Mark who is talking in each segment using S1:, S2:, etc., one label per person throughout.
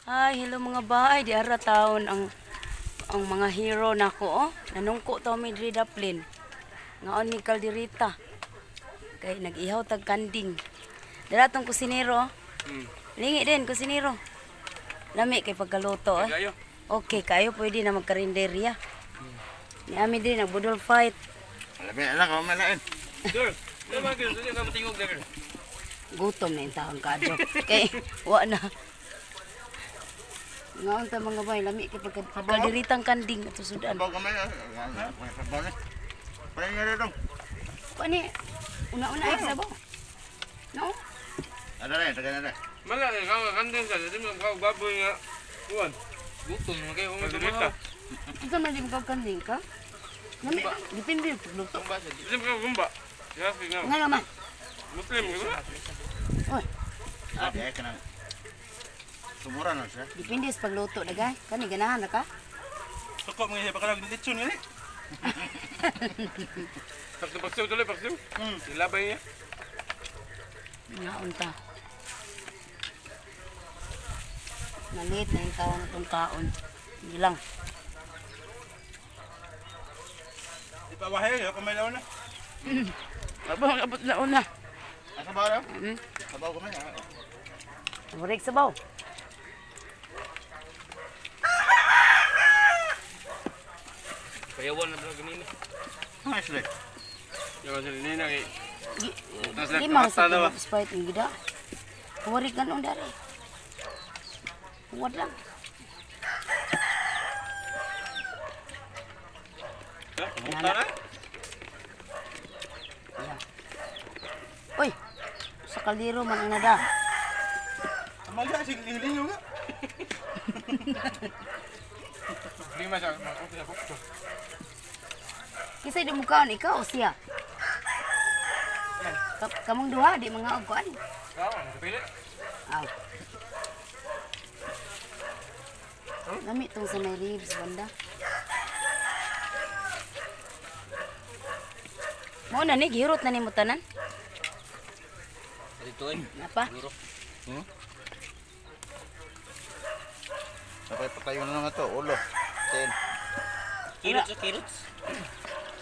S1: Hi, hello mga baay. Di ara taon ang mga hero nako oh. Nanungko taw mi diri daplin. Ngaon mi kaldereta. Kay nag-ihaw tag kanding. Dira tong kusinero, oh. Lingi din kusinero. Lami kay pagkaluto eh.
S2: Kayo.
S1: Okay, kayo pwede na magkarinderya. Ni ami din nagbudol fight.
S3: Labi na lang, kamay lain.
S2: Girl, di ba girl? Sige ka matingog na girl.
S1: Gutom na yung taong kadyo. Kay wa na. Ngaon ta mga bay, lami kay pagka kalderitang kanding ato sudan.
S3: Sabaw kamay. Sabaw ni. Paling nga dito.
S1: Kuan ni una-una ay sabaw. No?
S3: Ada rin, taga na rin.
S2: Mala eh, kang kandeng ka, di mo ka baboy nga. Kuan. Gutom man kayo kung kaldereta.
S1: Ito man di mo kag kanding ka? Lami, depende yung pagluto.
S2: Di mo ka gumba. Ya, sige nga.
S1: Nga naman.
S2: Muslim ka ba?
S1: Oy,
S3: Ah, di ay ka na. Sumura na siya.
S1: depende sa pagluto dagay. Kani ganahan na ka?
S4: Suko mga siya pakalag lechon ngani.
S2: Sakto paksiw tuloy paksiw. Ilabay niya.
S1: Ngaon ta. Nalit na yung taon na itong kaon. Hindi lang.
S4: Di pa wahay yo kamay laon na.
S1: Abang, abot na una.
S3: Ah, sabaw na?
S1: Mm.
S3: Sabaw kamay. Ah.
S1: Murik sabaw.
S2: Payawan na ba ganina?
S3: Nice rin.
S2: Yawa sila nina kay. Tas
S1: Di man
S2: hasta
S1: sa
S2: na ba?
S1: tubog Sprite ang gida. Huwarik ganun dari. Huwad lang.
S2: Ha? Kumusta na?
S1: Yeah. Uy, sa kaldero man ang nada.
S4: Amaga sig lilinyo nga.
S2: Di ma siya makuha sa kukto.
S1: Kisay di mo kaon, ikaw o siya? Kamong duha, di mga og kuan.
S2: Kaon, kapili.
S1: Aw. Lami tong sa may ribs banda. Mo na ni gihurot na nimo tanan.
S2: Dito ay.
S1: Napa?
S2: Siguro.
S3: Sabay patayo na naman ito, ulo. Ten.
S2: Kirots, kirots.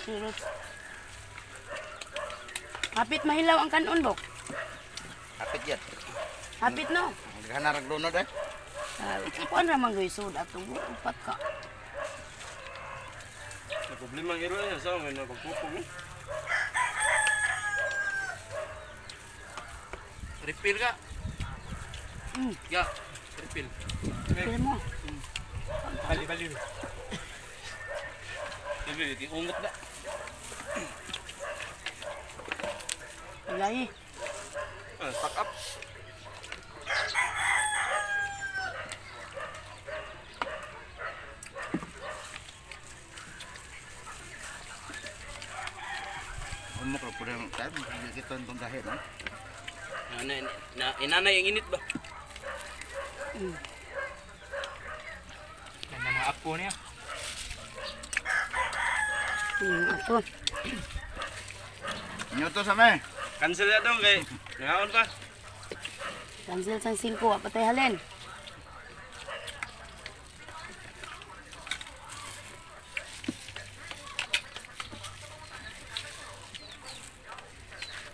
S1: Surot. Hapit mahilaw ang kanon bok.
S3: Hapit yan.
S1: Hapit no.
S3: Ang hanarag lunod eh.
S1: Kuan ra man gyud sud atong upat ka.
S2: May problema ang hero niya sa amin na pagpupog. Refill ka. Ya, refill.
S1: Pili mo.
S4: Bali bali.
S2: Refill, ungot na.
S1: Lahi.
S2: Ah, stock up.
S3: Umok lang po rin tayo. Kita itong dahil. No?
S2: Na, na, inanay ang init ba?
S4: Yan ang mga apo niya.
S1: Ato.
S3: Inyo to sa may.
S2: Cancel na dong kay. Nangaon pa.
S1: Cancel sang 5 wa patay halin.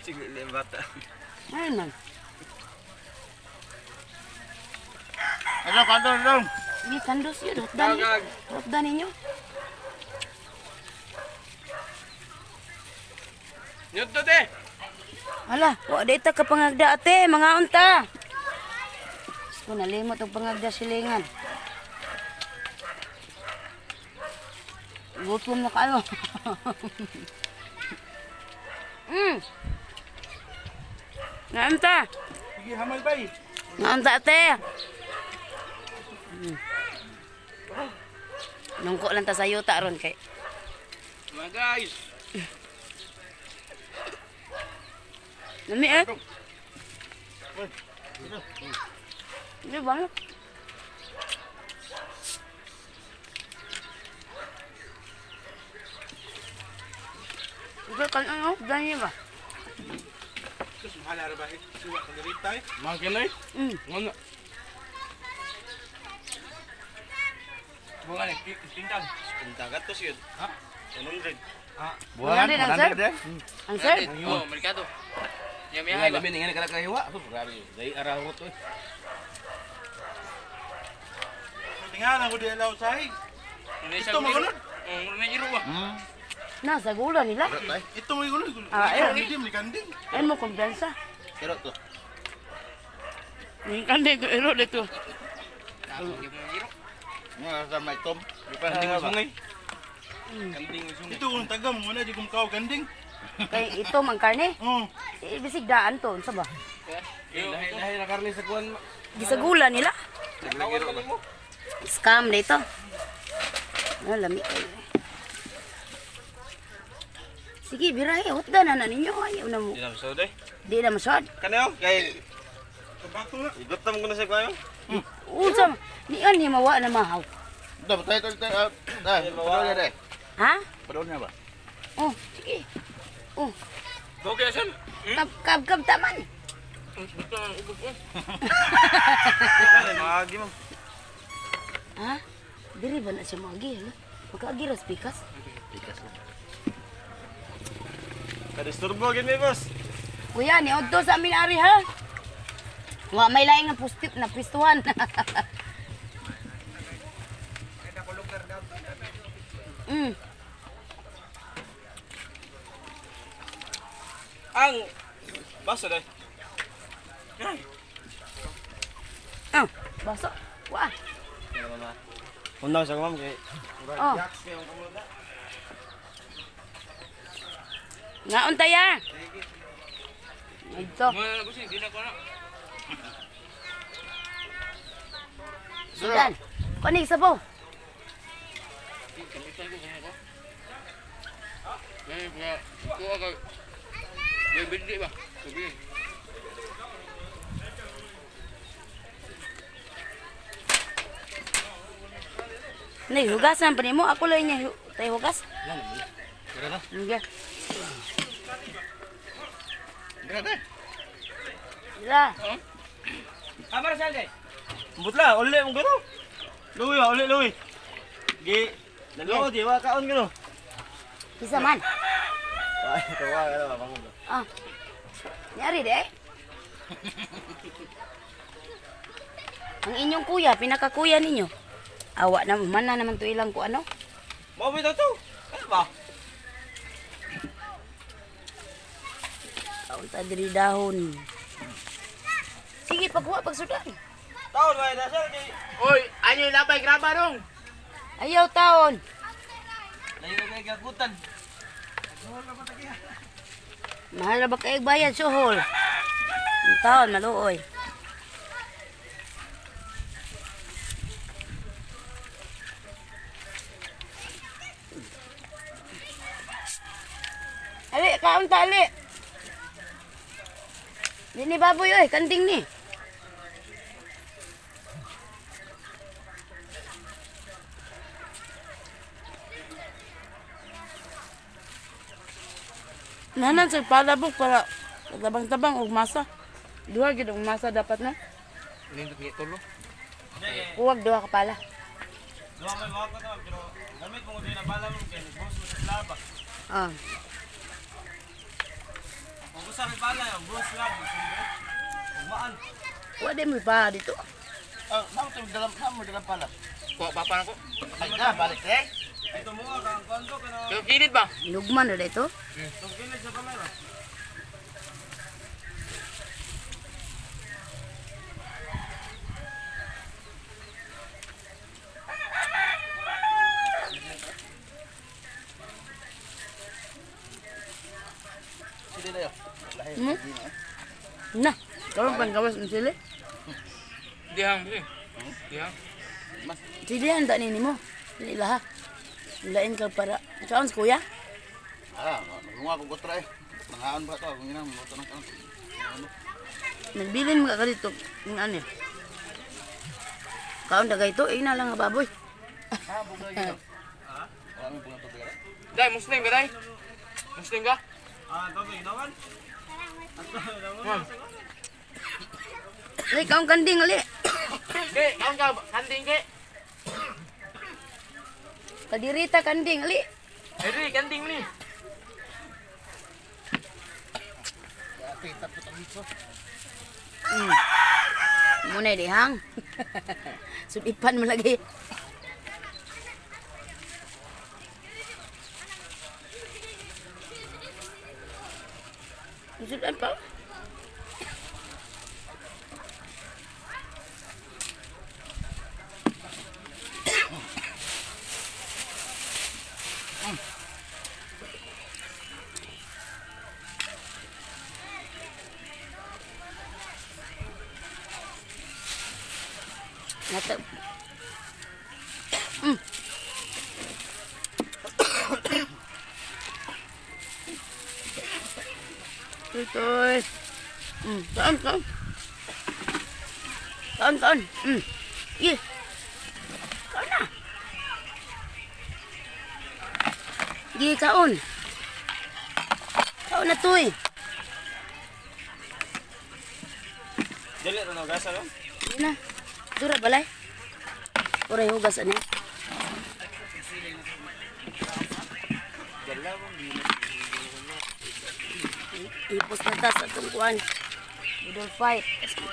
S2: Sige, lim bata.
S1: Ayun man.
S3: Ano, kanto dong.
S1: Ni kandos yun. Hotdan.
S2: Kagag.
S1: Hotdan ninyo.
S2: Nyot te.
S1: Hala, wa dita ka pangagda ate, mga unta. Diyos ko, nalimot og pangagda silingan. Gutom na kayo. Naunta.
S4: Sige hamal bay.
S1: Naunta ate. Nungko lang ta sa yuta ron kay.
S2: Mga guys.
S1: Lami eh. Di ba? Ikaw kan ano? Dani ba?
S4: Sus mahala ra ba? Suwa ka diri tay.
S2: Mga kinoy.
S1: Mm.
S2: Ngono. Bukan eh, tintang.
S4: Tintang gatos yun.
S2: Ha?
S4: 100.
S3: Buhan,
S1: 100 ang sir?
S3: 100 eh.
S1: Ang sir?
S2: Oh, merkado. Yamihay ba?
S3: Labi ni ngani kada kahiwa. Grabe, dai araw to. Eh.
S4: Tingnan ako di alaw sahi. Ito magunod.
S2: Oh, may iro ba?
S1: Na, sa gula nila.
S4: Ito may gunod.
S1: Ah, ayun.
S4: Hindi mo kanding.
S1: Ayun mo, kumpiyansa.
S3: Pero to.
S1: Yung kanding ko, iro dito.
S2: Iro.
S3: Nga sa may tom. Kanding mo sungay.
S2: Kanding mo sungay.
S4: Ito kung tagam mo na di kumkaw kanding.
S1: Kay ito, mang karne.
S4: Oh.
S1: Eh, bisig daan to. Unsa ba?
S2: Dahil na karne sa kuan.
S1: Gisagula nila. Scam na ito. Ah, lami kayo. Sige, birahe. Hutda na na ninyo. Ayaw na mo.
S4: Di na masod eh.
S1: Di na masod.
S4: Kanayo kay Tabako na. Igutom ko na sa kayo.
S1: Unsa? Ni an himawa na mahaw.
S3: Dapat tayo tayo tayo. Ah, padol niya dai.
S1: Ha?
S3: Padol niya ba?
S1: Oh, sige. Oh,
S2: Okay, san.
S1: kab kab kab taman.
S2: Gusto ng ubog ko.
S4: Maagi mo.
S1: Ha? Diri ba na siya maagi? Hala? Makaagi ras pikas?
S3: Pikas lang.
S4: Kadisturbo gid mi boss.
S1: Kuya, ni Odto sa amin ari ha. Wa may laing na pusti na pistuhan.
S4: Ang baso dai.
S1: Ah, baso. Wa.
S4: Undang sa ma'am kay
S1: Oh. Ngaon taya. Ito.
S2: Mo na gusto, di na ko na.
S1: Sudan. Kunig sabaw.
S2: Kamitan ko kamo ko. Eh, mga kuha ka. May bindi ba? Sabi.
S1: Nay, hugasan pa nimo. Ako lang niya tayo hugas. Sige.
S3: Grabe.
S1: Dila.
S4: Amar sal dai. Butla uli mo gano. Luwi ba uli luwi. Gi nagluo di wa kaon gano.
S1: Kisa man.
S4: Ay, kawa ka na bangon.
S1: Ah. Nyari de. Ang inyong kuya, pinakakuya ninyo. Awa na, man na naman to ilang ko ano.
S4: Mo bitaw to. Ano ba?
S1: Aw, ta diri dahon. Sige, pagkuha, pagsudan.
S4: Taon ba dasal kay
S2: Oy, anyo labay graba dong.
S1: Ayaw taon.
S4: Layo kay gakutan.
S1: Mahal na ba kayo bayad, suhol? Ang taon, maluoy. Ali, kaon ta, ali. Di ni baboy, oy, kanding ni.
S5: Nanan sa palabok para tabang-tabang og masa. Duha gid og masa dapat na.
S2: Nindot ni tulo.
S1: Huwag duha ka pala.
S4: Duha may mga ko pero gamit mo din ang bala mo kay boss mo sa laba.
S1: Ah.
S4: Kung gusto may bala, ang boss lab. Ugmaan.
S1: Wa di mo pa dito.
S3: Ah, namo to dalam namo dalam pala.
S2: Kuha papa na ko.
S3: Ay na balik eh.
S4: Ito mo ka ang kondo kana.
S2: Pero kilid ba?
S1: Lugman na dito.
S4: Tungkilid sa kamay ba?
S3: Sige na yo. Lahi.
S5: Na, karon pang gawas ang sili.
S2: Dihang, eh. Dihang.
S1: Sige, handa ni nimo. Dili laha. Lain ka para. Saan kuya?
S3: Ah, magunga ko gotra eh. Nangaan ba to? Kung inang mo tanong kaon.
S1: Nagbilin mga ka dito. Yung ano. Kaon dagay ito, ina lang nga baboy.
S3: Ah, bugay gid. Wala mo bunga tubig.
S2: Dai, Muslim ka dai? Muslim ka?
S4: Ah, tubig naman.
S1: Ay, kaon kanding ali.
S2: Ke, kaon ka, kanding ke.
S1: Kaldereta kanding, ali.
S4: Eri, kanding ni.
S1: Muna dihang. Sudipan mo lagi. Sudipan pa. Nata. Tutoy. Taon, taon. Taon, taon. Ye. Kaon na. Gi kaon. Kaon na tuy.
S4: Dili ra no gasa no.
S1: Di na. Dura balay. Oray hugas ani. Ipos na ta sa atong kuan. Budol fight.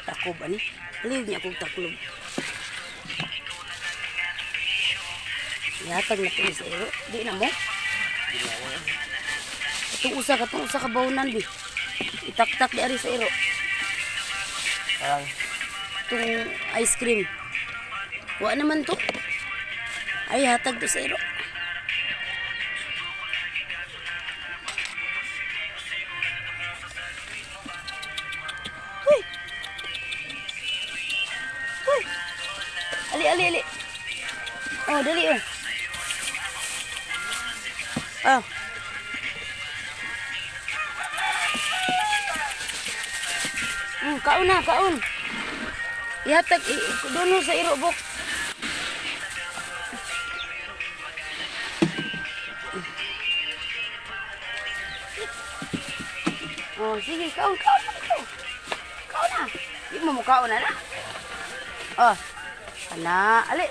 S1: Takob ani. Liw niya akong taklob. Ihatag na to sa iro. Di na mo. Katong usa ka bawnan bi. Itaktak di ari sa iro.
S4: Parang
S1: Itong ice cream. Wa naman to. Ay, hatag to sa iro. Uy! Uy! Ali, ali, ali. Oh, dali oh. Ah. Kaon na, kaon. Ihatag, doon sa iro, bok. Oh, sige, kaon, kaon na ito. Kaon na. Di mo mukaon na na. Oh, ana, ali.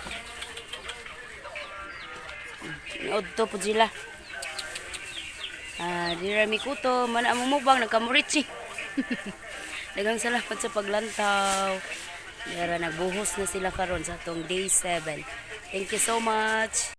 S1: Niod to po sila. Ah, di ra mi kuto, man ang mumubang nagkamurichi. Daghang salamat sa paglantaw. Dara nagbuhos na sila karon sa atong day 7. Thank you so much.